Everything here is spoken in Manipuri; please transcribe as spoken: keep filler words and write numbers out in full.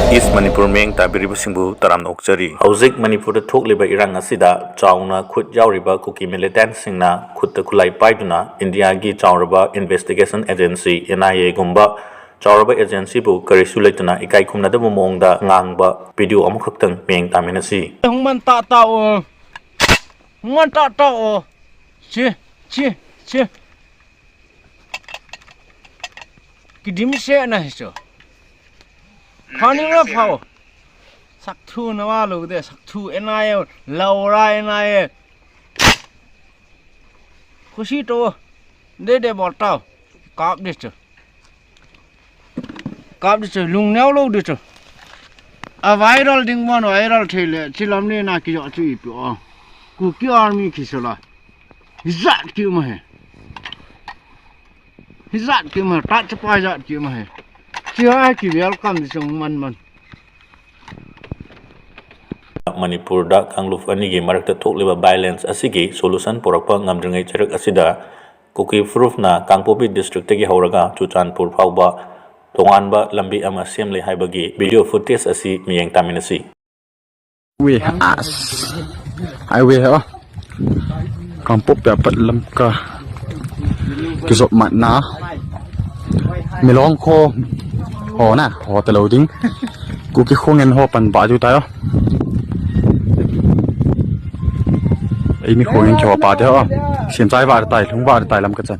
ꯏꯁ ꯃꯅꯤꯄꯨꯔ ꯃꯤꯠꯌꯦꯡ ꯇꯥꯕꯤꯔꯤꯕꯁꯤꯡꯕꯨ ꯇꯔꯥꯝꯅ ꯑꯣꯛꯆꯔꯤ꯫ ꯍꯧꯖꯤꯛ ꯃꯅꯤꯄꯨꯔꯗ ꯊꯣꯛꯂꯤꯕ ꯏꯔꯥꯡ ꯑꯁꯤꯗ ꯆꯥꯎꯅ ꯈꯨꯠ ꯌꯥꯎꯔꯤꯕ ꯀꯨꯀꯤ ꯃꯤꯂꯤꯇꯦꯟꯠꯁꯤꯡꯅ ꯈꯨꯠꯇ ꯈꯨꯠꯂꯥꯏ ꯄꯥꯏꯗꯨꯅ ꯏꯟꯗꯤꯌꯥꯒꯤ ꯆꯥꯎꯔꯕ ꯏꯟꯚꯦꯁꯇꯤꯒꯦꯁꯟ ꯑꯦꯖꯦꯟꯁꯤ, ꯑꯦꯟ ꯑꯥꯏ ꯑꯦꯒꯨꯝꯕ ꯆꯥꯎꯔꯕ ꯑꯦꯖꯦꯟꯁꯤꯕꯨ ꯀꯔꯤꯁꯨ ꯂꯩꯇꯅ ꯏꯀꯥꯏ ꯈꯨꯝꯅꯗꯕ ꯃꯑꯣꯡꯗ ꯉꯥꯡꯕ ꯚꯤꯗꯤꯑꯣ ꯑꯃꯈꯛꯇꯪ ꯃꯤꯠꯌꯦꯡ ꯇꯥꯃꯤꯟꯅꯁꯤ꯫ ꯍꯨꯡꯃꯟ ꯇꯥ ꯇꯥꯛꯑꯣ꯫ ꯍꯨꯡꯃꯟ ꯇꯥ ꯇꯥꯛꯑꯣ꯫ ꯁꯤ, ꯁꯤ, ꯁꯤ꯫ ꯀꯤꯗꯤꯝ ꯁꯦꯠꯅ ꯍꯤꯁꯨ꯫ ꯐꯥꯅꯤꯡꯅ ꯐꯥꯎ꯫ ꯁꯛꯊꯨ ꯅꯋꯥ ꯂꯧꯗꯦ, ꯁꯛꯊꯨ and I A, ꯂꯧꯔꯥ and I A. ꯈꯨꯁꯤ ꯇꯧꯑꯣ꯫ ꯗꯦ ꯗꯦ ꯕꯣꯜ ꯇꯥꯎ꯫ ꯀꯥꯞ ꯗꯤꯁꯨ꯫ ꯀꯥꯞ ꯗꯤꯁꯨ, ꯂꯨꯡ ꯅꯦꯎ ꯂꯧ ꯗꯤꯁꯨ꯫ ꯑ viral ꯗꯤꯡ ꯃꯣꯟ viral ꯊꯦꯂꯦ, ꯆꯤꯂꯝꯅꯦ ꯅꯥ ꯀꯤꯌꯣ ꯆꯨ ꯏꯄꯤꯑꯣ꯫ ꯀꯨꯀꯤ ꯑꯥꯔꯃꯤ ꯈꯤꯁꯨꯂꯥ꯫ ꯍꯤꯖꯥꯠ ꯀꯤ ꯃꯍꯦ꯫ ꯍꯤꯖꯥꯠ ꯀꯤ ꯃꯍꯦ, ꯇꯥꯠ ꯆꯄꯥ ꯍꯤꯖꯥꯠ ꯀꯤ ꯃꯍꯦ꯫ ꯆꯤꯍꯥꯏ ꯀꯤ welcome ꯗꯤꯁꯨ ꯃꯟ ꯃꯟ꯫ ꯃꯅꯤꯄꯨꯔꯗ ꯀꯥꯡꯂꯨꯞ ꯑꯅꯤꯒꯤ ꯃꯔꯛꯇ ꯊꯣꯛꯂꯤꯕ violence ꯑꯁꯤꯒꯤ solution ꯄꯨꯔꯛꯄ ꯉꯝꯗ꯭ꯔꯤꯉꯩ ꯆꯩꯔꯛ ꯑꯁꯤꯗ ꯀꯨꯀꯤ ꯐꯨꯔꯨꯞꯅ ꯀꯥꯡꯄꯣꯛꯄꯤ ꯗꯤꯁꯇ꯭ꯔꯤꯛꯇꯒꯤ ꯍꯧꯔꯒ ꯆꯨꯔꯆꯥꯟꯄꯨꯔ ꯐꯥꯎꯕ ꯇꯣꯉꯥꯟꯕ ꯂꯝꯕꯤ ꯑꯃ ꯁꯦꯝꯂꯦ ꯍꯥꯏꯕꯒꯤ video footage ꯑꯁꯤ ꯃꯤꯠꯌꯦꯡ ꯇꯥꯃꯤꯟꯅꯁꯤ꯫ ꯋꯦ ꯑꯁ ꯍꯥꯏꯋꯦ ꯍꯣ ꯀꯥꯡꯄꯣꯛꯄꯤ ꯑꯄꯠ ꯂꯝꯀ ꯀꯤꯖꯣꯞ ꯃꯠꯅ ꯃꯤꯂꯣꯡ ꯈꯣ ꯍꯣꯅ ꯍꯣ ꯇꯂꯧꯗꯤꯡ ꯀꯨꯀꯤ ꯈꯣꯡ ꯍꯣ ꯄꯟ ꯕꯥꯖꯨ ꯇꯥꯌꯣ꯫ ꯑꯩ ꯃꯤ ꯈꯣꯡ ꯈꯣ ꯄꯥꯗꯦ ꯍꯣ ꯁꯦꯝꯆꯥꯏ ꯕꯥꯔ ꯇꯥꯏ ꯂꯨꯡ ꯕꯥꯔ ꯇꯥꯏ ꯂꯝ ꯀꯆꯟ